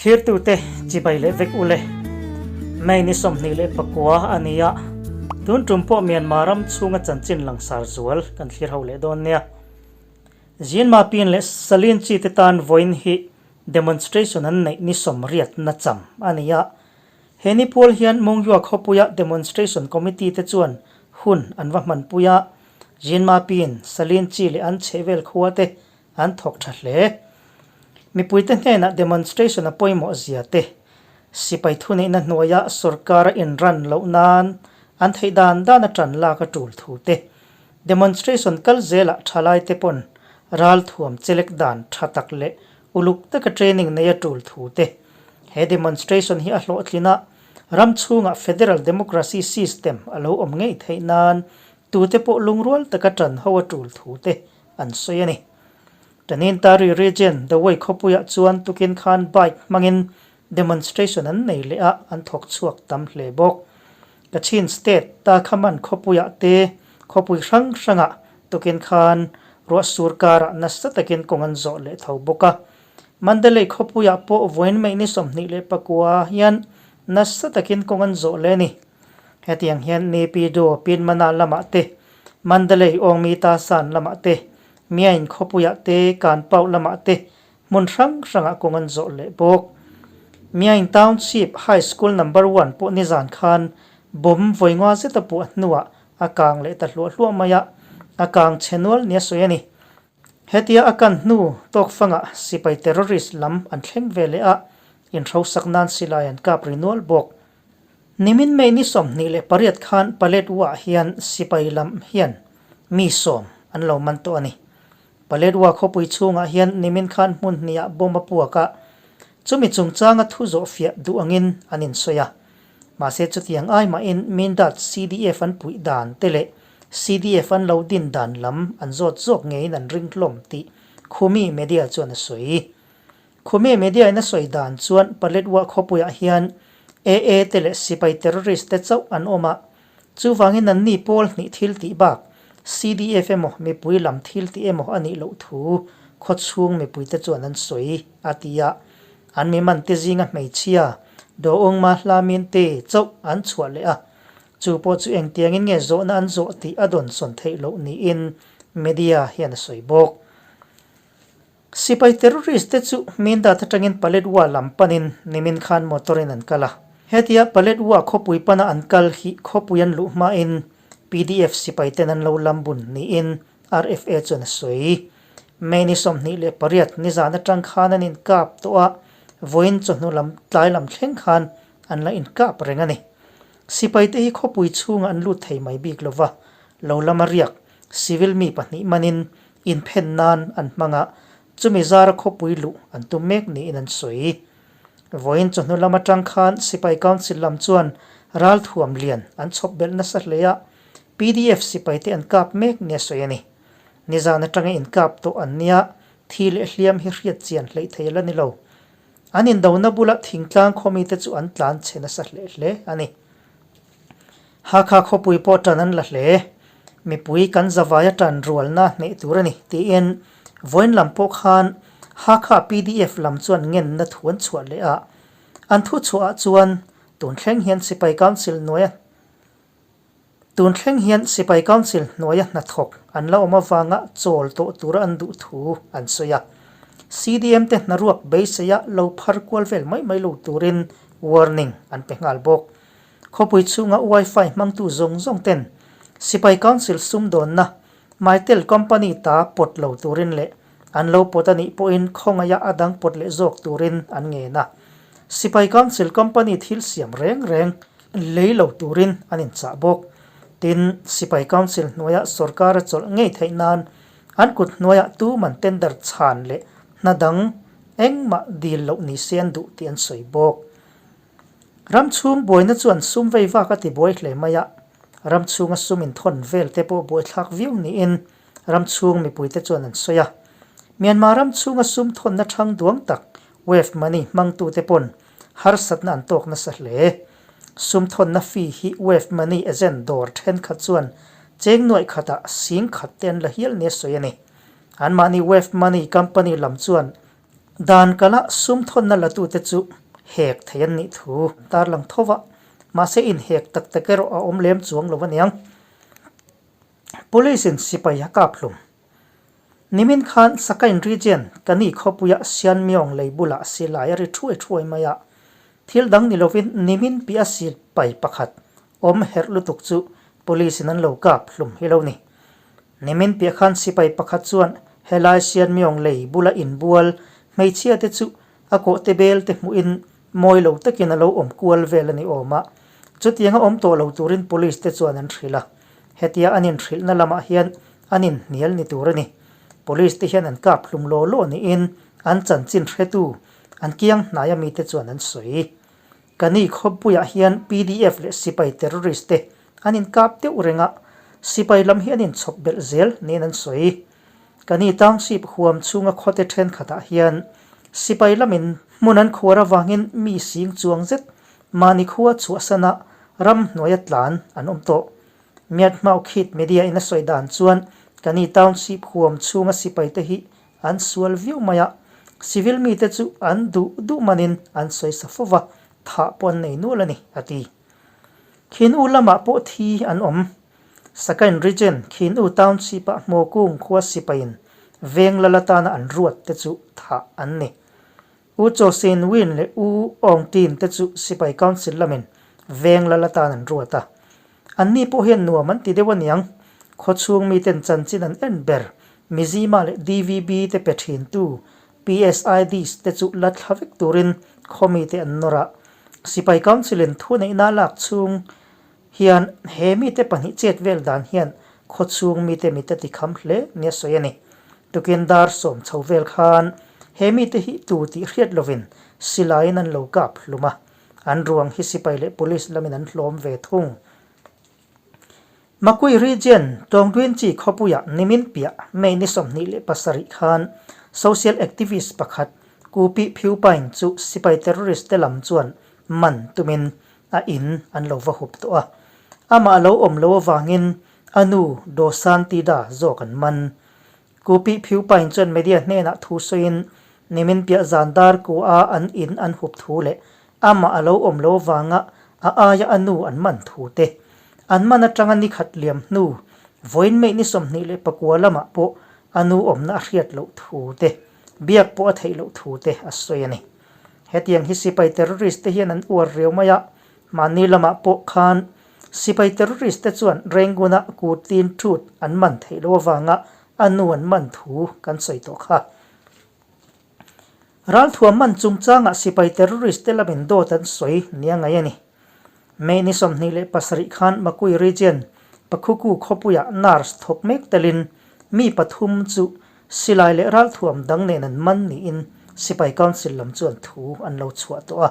Thirtute chibai leh vek ule. May ni 29 a ni a, tun tum pawh Myanmar ram chhunga chanchin langsar zual kan thlir ho leh dawn nia. Zinma pin leh Salin chi te tan vawiin hi demonstration an neih ni 80 na cham a ni a. He ni pual hian Mongyua khawpuia demonstration committee te chuan hun an va hmanpui a, Zinma pin, Salin chi leh an chhehvel khua te an thawk tha hle. Mipuite hnenah demonstration a pawimawh zia te, sipai thuneihna hnuaia sorkar a inran loh nan an theih dan dan a tan lak a tul thu te, demonstration kal zelah thalaite pawn ralthuam chelek dan tha tak leh uluk taka training nei a tul thu te, he demonstration hi a hlawhtlin a, ram chhungah federal democracy system a lo awm ngei theih nan tute pawh lungrual taka tan ho a tul thu te an sawi a ni. Tanintari region Dawei khawpuiah chuan tukin khan bike hmangin demonstration an nei leh a, an thawk chhuak tam hle bawk. Kachin state Takhaman khawpuiah te khawpui hrang hrangah tukin khan ruah sur karah nasa takin kawng an zawh leh tho bawk a. Mandalay khawpuiah pawh vawiin May ni 29 hian nasa takin kawng an zawh leh a ni. Hetiang hian Naypyidaw Pinmana lamah te Mandalay Awngmi Ta San lamah te, Myain khawpuiah te, Kanpauh lamah te hmun hrang hrangah kawng an zawh leh bawk. Myain Township High School Number One pawh nizan khan bomb vawi nga zeta puah hnuah a kang leh ta hluah hluah mai a, a kang chhe nual nia sawi a ni. Hetia a kan hnu tawkfangah sipai terrorist lam an thleng ve leh a, inhrosak nan silai an kap ri nual bawk. Nimin May ni 28 khan Paletwa hian sipai lam hian mi 10 an lo man tawh a ni. Paletwa khawpui chhungah hian nimin khan hmun hniah bomb a puak a, chumi chungchanga thu zawh fiah duh angin an insawi a. Mahse chutiang ai mahin Mindat CDF an puih dan te leh CDF an lo din dan lam an zawt zawk ngeiin an ring hlawm tih Khumi media chuan a sawi. Khumi media in a sawi dan chuan Paletwa khawpuiah hian AA te leh sipai terrorist te chauh an awm a, chuvangin an ni pawl hnih thil tih bak CDF emaw mipui lam thil tih emaw a nih loh thu khawchhung mipuite chuan an sawi a ti a, an mi man te zinga hmeichhia Doungma Hlamin te chauh an chhuah leh a, chu pawh chu engtiangin nge zawhna an zawh tih a dawnsawn theih loh niin media hian a sawi bawk. Sipai terrorist te chu Mindat atangin Paletwa lam panin nimin khan motor in an kal a. Hetia Paletwa khawpui pana an kal hi khawpui an luh hmain pdf sipai ten an lo lam bun niin RFA chuan a sawi. May ni 28 nizan atang khan an inkap tawh a, vawiin chawhnu lam tlai lam thleng khan an la inkap reng a ni. Sipai te hi khawpui chhungah an lut thei mai bik lova, lo lama riak civil mi pahnih manin Inphen nan an hmang a, chumi zara khawpui luh an tum mek niin an sawi. Vawiin chawhnu lam atang khan Sipai Council lam chuan ralthuam lian an chhawp belh nasa hle a, pdf sipaite an kap mek nia sawi a ni. Nizan atanga inkap tawh an nia, thi leh hliam hi hriat chian hleih thei la ni lo. An indona bula thingtlang khawmite chu an tlan chhe nasa hle hle a ni. Hakha khawpui pawh tan an la hle. Mipui kan zavaia tan rualna hneh tur a ni, tiin vawiin lam pawh khan Hakha pdf lam chuan ngenna thu an chhuah leh a. An thu chhuahah chuan tun thleng hian Sipai Council hnuaia tun thleng hian Sipai Council hnuaia hnathawk an la awm avanga chawl tawh tura an duh thu an sawi a. CDM te hnaruak beiseia lo phar kual vel mai mai lo turin warning an pe nghal bawk. Khawpui chhunga Wi-Fi hmangtu zawng zawng ten Sipai Council sumdawnna Mytel company ta pawt lo turin leh an lo pawt a nih pawhin khawngaia a dang pawt leh zawk turin an ngen a. Sipai Council company thil siam reng reng lei lo turin an inchah bawk. Tin, Sipai Council hnuaia sorkar a chawlh ngei theih nan an kut hnuaiah tuman tender chhan leh hna dang engmah dil loh ni se an duh tih an sawi bawk. Ram chhung buaina chuan sum vei vak a ti buai hle mai a, ram chhunga sum inthawn vel te pawh buaithlak viau niin ram chhung mipuite chuan an sawi a. Myanmar ram chhunga sum thawnna thang duang tak Wave Money hmangtute pawn harsatna an tawk nasa hle. Sum thawnna fee hi Wave Money agent dawr thenkhat chuan cheng nuaih khatah sing khat te an la hial nia sawi a ni. Anmahni Wave Money company lam chuan. Dan kala sum thawnna latute chu hek thei an nih thu an tarlang tho va, mahse inhek tak tak erawh a awm lem chuang lo aniang. Police in sipai a kap hlum. Nimin khan Sakain Region, Kani khawpuia Sianmyong lei bulah silai a ri thuai thuai mai a, thil dang ni lovin nimin piah sipai pakhat awm herh lutuk chu Police in an lo kap hlum hi lo ni. Nimin piah khan sipai pakhat chuan helai Sianmyong lei bula inbual hmeichhia te chu a kawhte bel te hmuhin mawi lo takin a lo awm kual vel a ni awm a, chutianga awm tawh lo turin Police te chuan an hrilh a. Hetia an inhrilhna lamah hian an inhnial ni tur a ni. Police te hian an kap hlum law law niin an chanchin hretu an kiang hnaia mite chuan an sawi. Kani khawpuiah hian pdf leh sipai terrorist te an inkap deuh reng a, sipai lam hi an inchhawp belh zel niin an sawi. Kani township huam chhunga khawte thenkhatah hian sipai lamin hmun an khuar avangin mi sing chuang zet mahni khua chhuahsana ramhnuaia tlan an awm tawh. Miathmaukhit media in a sawi dan chuan Kani township huam chhunga sipai te hi an sual viau mai a, civil mite chu an duh duh manin an sawi sa fo va, thah pawh an nei nual a ni, a ti. Khin-u lamah pawh thi an awm. Sakain Region, Khin-u Township-ah Hmawkung khua sipaiin veng lal atana an ruat te chu thah an ni. U Chaw Sein Win leh U Aung Tin te chu Sipai Council lamin veng lal atan an ruat a. Anni pawh hian nuam an ti deuh aniang. Khawchhung miten chanchin an en ber, Mizima leh DVB te pe thintu PSIDs te chu la thla vek turin khaw mite an nawr a. Sipai Council in thuneihna a lak chhung hian he mite pahnih chet vel dan hian khawchhung mite mit a tikham hle nia sawi a ni. Tukin dar sawm chho vel khan he mite hi tu tih hriat lovin silaiin an lo kap hlum a, an ruang hi sipai leh police lamin an hlawm ve thung. Makui Region, Tawngduinchi khawpuiah nimin piah May ni 27 khan social activist pakhat Kupi Phiupain chu sipai terrorist te lam chuan man tumin a in an lo va hup tawh a. Amah a lo awm lo avangin a nu Dosantida zawk an man. Kupi Phiupain chuan media hnenah thu sawiin nimin piah zan dar ku a an in an hup thu leh amah a lo awm lo avanga a aia a nu an man thu te. An man atanga ni khat liam hnu vawiin May ni 29 lamah pawh a nu awmna a hriat loh thu te, biak pawh a theih loh thu te a sawi a ni. Hetiang hi sipai terrorist te hian an uar riau mai a, mahni lamah pawh khan sipai terrorist te chuan Rangoon-a kut tin thut an man theih loh avanga a nu an man thu kan sawi tawh kha. Ralthuam man chungchangah sipai terrorist te lamin dawt an sawi nia ngaih a ni. May ni 27 khan Makui Region, Pakhuku khawpuiah nurse thawk mek telin mi pathum chu Silai leh ralthuam dang nen an man niin Sipai Council lam chuan thu an lo chhuah tawh a.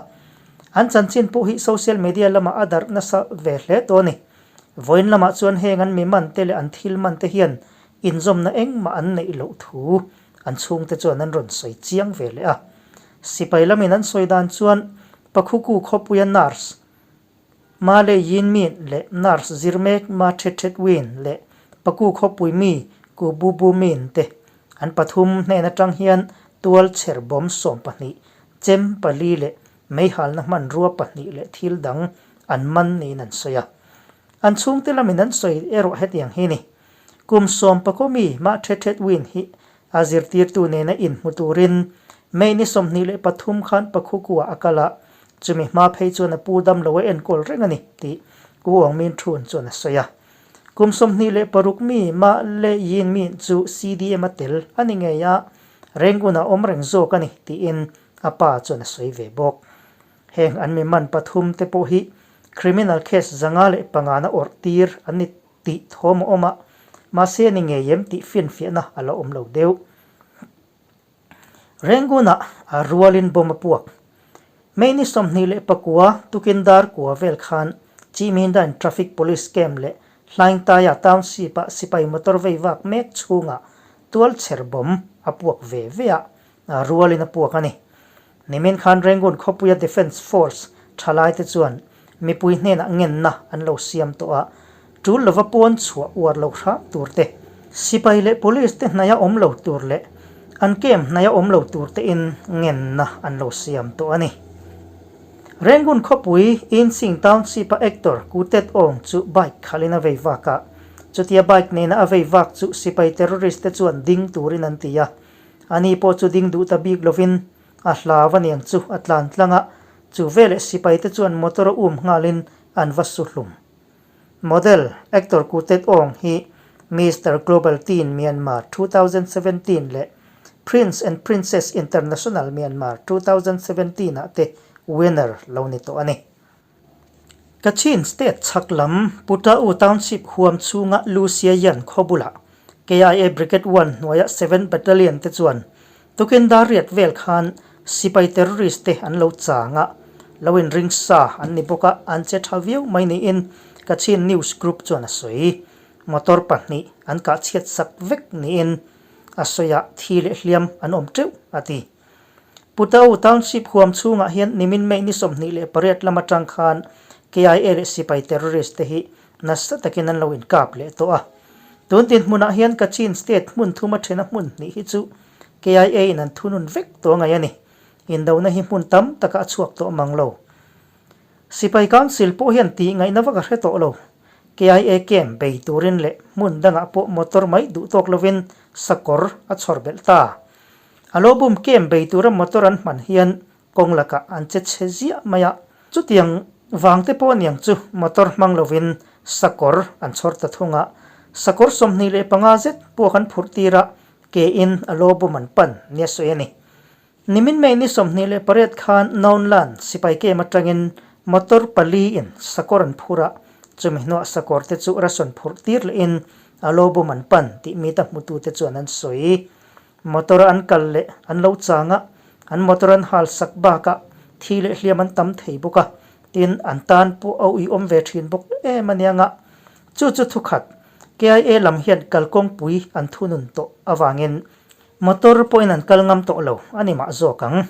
An chanchin pawh hi social media lamah a darh nasa ve hle tawh a ni. Vawiin lamah chuan heng an mi man te leh an thil man te hian inzawmna engmah an neih loh thu an chhungte chuan an rawn sawi chiang ve leh a. Sipai lamin an sawi dan chuan Pakhuku khawpuia nurse Ma le Yin Min leh nurse zir mek Ma Thet Thet Win leh Paku khawpui mi Ku Bu Bu Min te an pathum hnen atang hian tual chher bawm 12, chem pali leh meihalna hmanrua pahnih leh thil dang an man niin an sawi a. An chhungte lamin an sawi erawh hetiang hi ni. Kum sawm pakaw mi Ma Thet Thet Win hi A zirtirtu nena inhmu turin May ni 23 khan Pakhukua a kal a, chumi hma phei chuan a pu dam lo a enkawl reng a ni tih U Aung Min Thun chuan a sawi a. Kum 26 mi Ma Le Yin Min chu CDM a tel a ni ngei a, Rangoon ah awm reng zawk a ni tiin a pa chuan a sawi ve bawk. Heng an mi man pathum te pawh hi criminal case 505 na awrh tir an ni tih thawm a awm a, mahse ni ngei em tih finfiahna a la awm lo deuh. Rangoon-ah a rualin bomb a puak. May ni 29 tukin dar kua vel khan Chihmindain Traffic Police Camp leh Hlaingtaia Township-ah sipai motor vei vak mek chhungah tualchher bomb a puak ve ve a, rualin a puak a ni. Nimin khan Rangoon khawpuia Defence Force thalaite chuan mipui hnenah ngenna an lo siam tawh a, tul lova pawn chhuah uar lo hram tur te, sipai leh police te hnaia awm lo tur leh An camp hnaia awm lo tur tein ngenna an lo siam tawh a ni. Rangoon khawpui Insing Township-a actor Ku Tet Aung chu bike khalhin a vei vak a. Chutia bike nena a vei vak chu sipai terrorist te chuan ding turin an ti a. Ani pawh chu ding duh ta bik lovin a hlau aniang chu a tlan tlang a, chu veleh sipai te chuan motor a um nghalin an va su hlum. Model, actor Ku Tet Aung hi Mister Global Teen Myanmar 2017 leh Prince and Princess International Myanmar 2017 ah te winner lo ni tawh a ni. Kachin State chhak lam Putao Township huam chhunga Lusiayan khaw bulah KIA Brigade One hnuaia Seventh Battalion te chuan Tukin dar riat vel khan sipai terrorist te an lo chang a, lo inring sa an ni bawk a, an che tha viau mai niin Kachin News Group chuan a sawi. Motor pahnih an kah chhiat sak vek niin a sawi a, thi leh hliam an awm teuh a ti. Putao Township huam chhungah hian nimin May ni 28 lam atang khan KIA leh sipai terrorist te hi nasa takin an lo inkap leh tawh a. Tun dinhmunah hian Kachin State hmun thuma thena hmun hnih hi chu KIA in an thunun vek tawh ngaih a ni. Indona hi hmun tam takah a chhuak tawh mang lo. Sipai Council pawh hian tih ngaihna vak a hre tawh lo. KIA camp bei turin leh hmun dangah pawh motor mai duh tawk lovin sakawr a chhawr belh ta. A lo bum camp bei tura motor an hman hian Kawng lakah an che chhe ziah mai a, chutiang vang te pawh aniang chu motor hmang lovin sakawr an chhawr ta thung a, sakawr 25 zet puak an phurh tir a, ke in a lo bum an pan nia sawi a ni. Nimin May ni 28 khan Naunlan sipai kem atangin motor pali in sakawr an phur a, chumi hnuah sakawr te chu ration phurh tir lehin a lo bum an pan tih mita hmutute chuan an sawi. Motor a an kal leh an lo chang a, an motor an hal sak bakah thi leh hliam an tam thei bawk a, tin an tan pawh a uiawm ve thin bawk em a nia nga. Chu chu thukhat, KIA lam hian kalkawngpui an thunun tawh avangin motor pawhin an kal ngam tawh lo a ni mah zawk ang.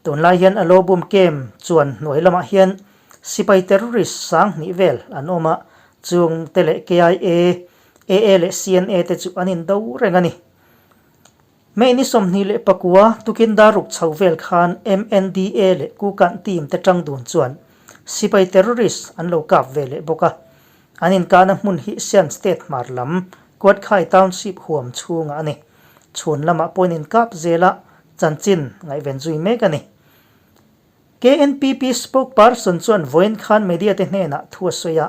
Tunlai hian a lo bum kem chuan hnuai lamah hian sipai terrorist 2000 vel an awm a, chung te leh KIA AA leh CNA te chu an indo reng a ni. May ni 29 tukin dar ruk chho vel khan MNDA leh Kukanh team te tang dun chuan sipai terrorist an lo kap ve leh bawk a. An inkahna hmun hi Shan State hmar lam Kuatkhai Township huam chhungah a ni. Chhun lamah pawhin inkap zela chanchin ngaihven zui mek a ni. KNPP spokesperson chuan vawiin khan media te hnenah thu a sawi a,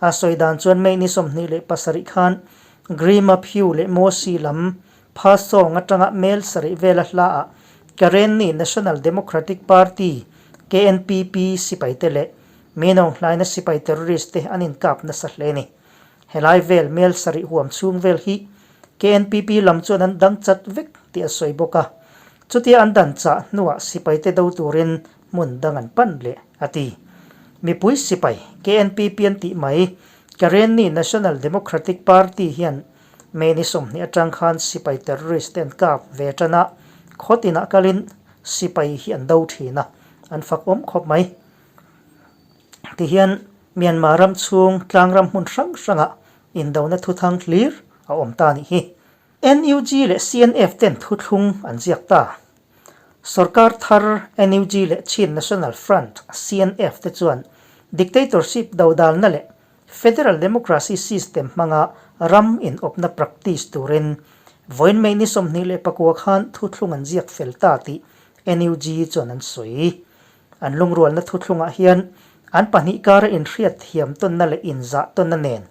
a sawi dan chuan May ni 27 khan Grima Phew leh Mosi lam Pha Sawng atanga mel sarih vela hlaah Karenni National Democratic Party, KNPP, sipai te leh Minong hlaina sipai terrorist te an inkap nasa hle a ni. Helai vel mel sarih huam chhung vel hi KNPP lam chuan an dang chat vek tih a sawi bawk a. Chutia an dan chah hnuah sipaite do turin hmun dang an pan leh, a ti. Mipui sipai, KNPP an tih mai, Karenni National Democratic Party hian May ni 20 atang khan sipai terrorist te an kap ve tan a, khaw tinah kalin sipai hi an do thin a, an fak awm khawp mai. Tihian Myanmar ram chhung tlangram hmun hrang hrangah indona thuthang hlir a awm ta nih hi. NUG leh CNF ten thuthlung an ziak ta. Sorkar thar NUG leh Chin National Front, CNF, te chuan dictatorship dodalna leh federal democracy system hmanga ram inawpna practice turin vawiin May ni 29 khan thuthlung an ziak fel ta tih NUG chuan an sawi. An lungrualna thuthlungah hian an pahnih kara inhriat thiam tawnna leh inzah tawnna nen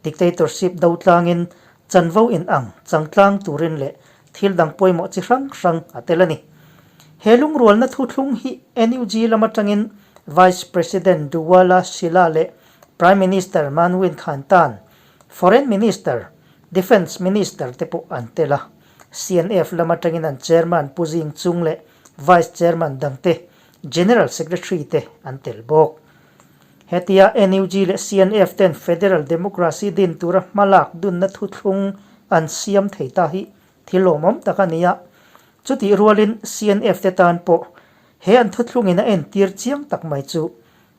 dictatorship do tlangin chanvo inang changtlang turin leh thil dang pawimawh chi hrang hrang a tel a ni. He lungrualna thuthlung hi NUG lam atangin Vice President Duwala Sheila leh Prime Minister Mahn Win Khan Tan, Foreign Minister, Defence Minister te pawh an tel a. CNF lam atangin an Chairman Pu Zing Chung leh Vice Chairman dangte, General Secretary te an tel bawk. Hetia NUG leh CNF ten Federal Democracy din tura hmalak dunna thuthlung an siam thei ta hi thil lawmawm tak a ni a. Chutih rualin CNF te tan pawh he an thuthlungin a entir chiang tak mai chu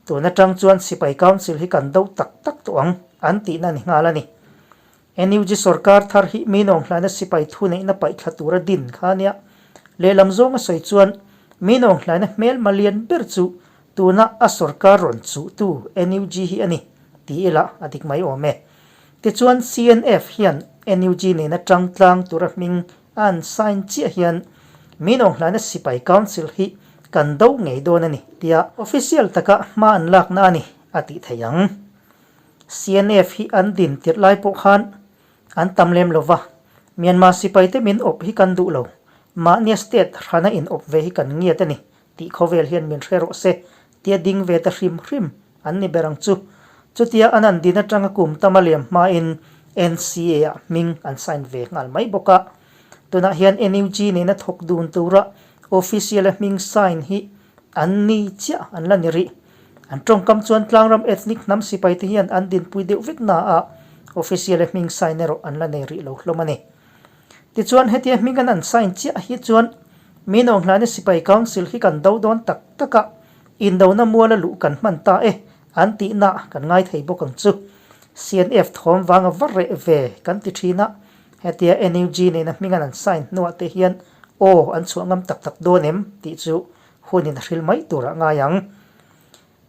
tun atang chuan Sipai Council hi kan do tak tak tawh ang an tihna a ni nghal a ni. NUG sorkar thar hi mi nawnghlaina sipai thuneihna paihthla tura din kha nia. Lehlam zawnga sawi chuan mi nawnghlaina hmelma lian ber chu tuna a sorkar rawn chuhtu NUG hi a ni ti ila a dik mai awm e. Tichuan CNF hian NUG nena tang tlang tura hming a an sign chiah hian mi nawnghlaina sipai council hi kan do ngei dawn a ni tia official taka hma an lakna a ni a tih theih ang. CNF hi an din tirh lai pawh khan an tam lem lo va, Myanmar sipaite min awp hi kan duh lo, mahnia state hrana in awp ve hi kan ngiat a ni tih khawvel hian min hre rawh se tia ding ve ta hrim hrim an ni ber ang chu. Chutia an an din atanga kum tam a liam hmain NCA ah hming an sign ve nghal mai bawk a. Tunah hian NUG nena thawk dun tura official a hming sign hi an ni chiah an la ni rih. An tawngkam chuan tlangram ethnic hnam sipai te hian an dinpui deuh vek na a, official a hming sign erawh an la nei rih lo hlawm a ni. Tichuan hetia hming an an sign chiah hi chuan mi nawnghlana sipai council hi kan do dawn tak tak a, indona muala luh kan hman ta e an tihna kan ngai thei bawk ang chu. CNF thawm vanga va reh ve kan ti thin a, hetia NUG nena hming an an sign hnuah te hian aw an chhuah ngam tak tak dawn em tih chu hunin a hril mai turah ngai ang.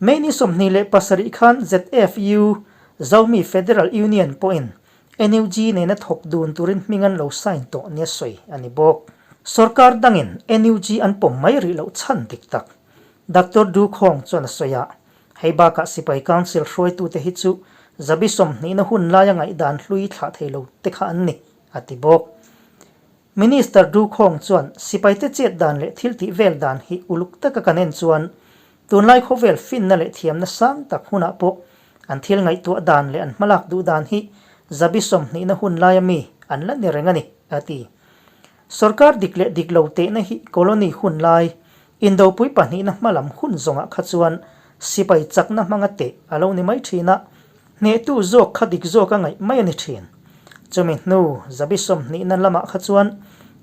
May ni 27 khan ZFU, Zomi Federal Union, pawhin NUG nena thawk dun turin hming an lo sign tawh nia sawi a ni bawk. Sorkar dangin NUG an pawm mai rih loh chhan dik tak Doctor Du Khawng chuan a sawi a, hei bakah Sipai Council hruaitute hi chu zabi sawmhnihna hun laia ngaihdan hlui thlah thei lo te kha an ni, a ti bawk. Minister Du Khawng chuan sipaite chet dan leh thil tih vel dan hi uluk taka kan en chuan tunlai khawvel finna leh thiamna sang tak hunah pawh an thil ngaihtuah dan leh an hmalak duh dan hi zabi sawmhnihna hun laia mi an la ni reng a ni, a ti. Sorkar dik leh dik lo tehna hi colony hun lai, indopui pahnihna hmalam hun zawngah kha chuan sipai chakna hmanga teh a lo ni mai thin a, Hnehtu zawk kha dik zawk a ngaih mai a ni thin. Chumi hnu zabi sawmhnihna lamah kha chuan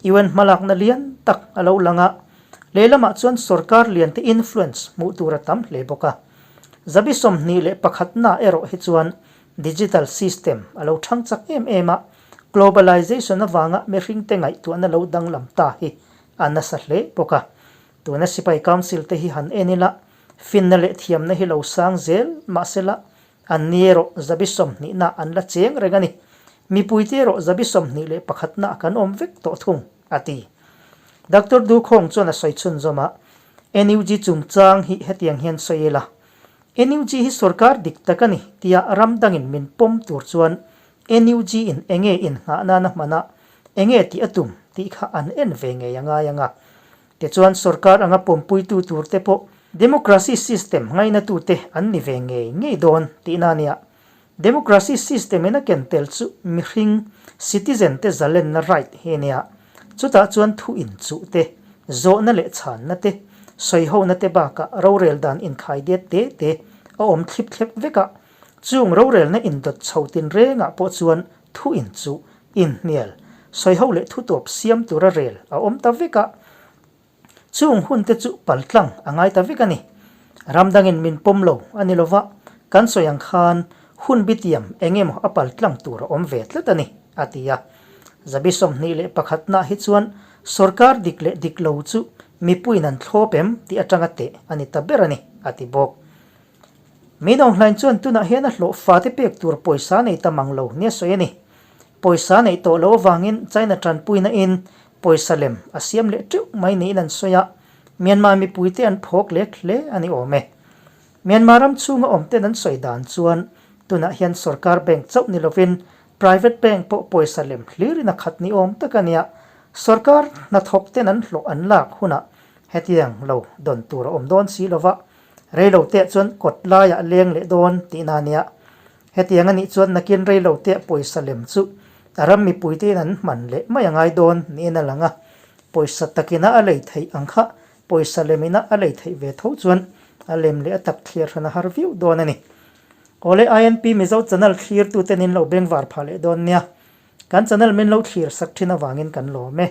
UN hmalakna lian tak a lo lang a, lehlamah chuan sorkar liante influence hmuh tur a tam hle bawk a. Zabi 21na erawh hi chuan digital system a lo thang chak em em a, globalization avanga mihringte ngaihtuahna lo danglam ta hi a nasa hle bawk a. Tuna Sipai Council te hi han en ila, Finna leh thiamna hi lo sang zel mahsela an ni erawh zabi sawmhnihna an la cheng reng a ni. Mipuite erawh zabi 21na kan awm vek tawh thung, a ti. Doctor Du Khawng chuan a sawi chhunzawm a, NUG chungchang hi hetiang hian sawi ila, NUG hi sorkar dik tak a ni tia ram dangin min pawm tur chuan NUG in enge innghah nana hman a, enge tih a tum tih kha an en ve ngei a ngai ang a. Tichuan sorkar anga pawmpuitu turte pawh democracy system ngainatute an ni ve ngei ngei dawn tihna a nia. Democracy system in a ken tel chu mihring, citizen, te zalenna right hi a nia. Chutah chuan thu inchuh te, zawhna leh chhanna te, sawihona te bakah rorel dan inkhaidiat te te a awm thlip thlep vek a. Chung rorelna indawt chho tinrengah pawh chuan thu inchuh, inhnial, sawiho leh thutawp siam tura rel a awm ta vek a, chung hunte chu paltlang a ngai ta vek a ni. Ram dangin min pawm lo a ni lova, kan sawi ang khan hun bitiam eng emaw a paltlang tur a awm ve tlat a ni, a ti a. Zabi 21 nah hi chuan sorkar dik leh dik lo chu mipuiin an thlawp em tih atanga teh a ni ta ber a ni, a ti bawk. Min Aung Hlaing chuan tunah hian a hlawh fate pek tur pawisa nei ta mang lo nia sawi a ni. Pawisa neih tawh loh avangin China tanpuina in pawisa lem a siam leh teuh mai niin an sawi a, Myanmar mipuite an phawk lek hle a ni awm e. Myanmar ram chhunga awmten an sawi dan chuan tunah hian sorkar bank chauh ni lovin private bank pawh pawisa lem hlirin a khat ni awm tak a nia. Sorkar hnathawkten an hlawh an lak hunah hetiang lo dawn tur a awm dawn si lova, Reilo teh chuan kawt laiah leng leh dawn tihna a nia. Hetiang a nih chuan nakin reilo teh pawisa lem chu a ram mipuitein an hman leh mai a ngai dawn niin a lang a. Pawisa takina a lei theih ang kha pawisa lemina a lei theih ve tho chuan a lem leh a tak thlir hran a har viau dawn a ni. Awle INP Mizo channel thlirtute nin lo bengvar phah leh dawn nia. Kan channel min lo thlir sak thin avangin kan lawm e.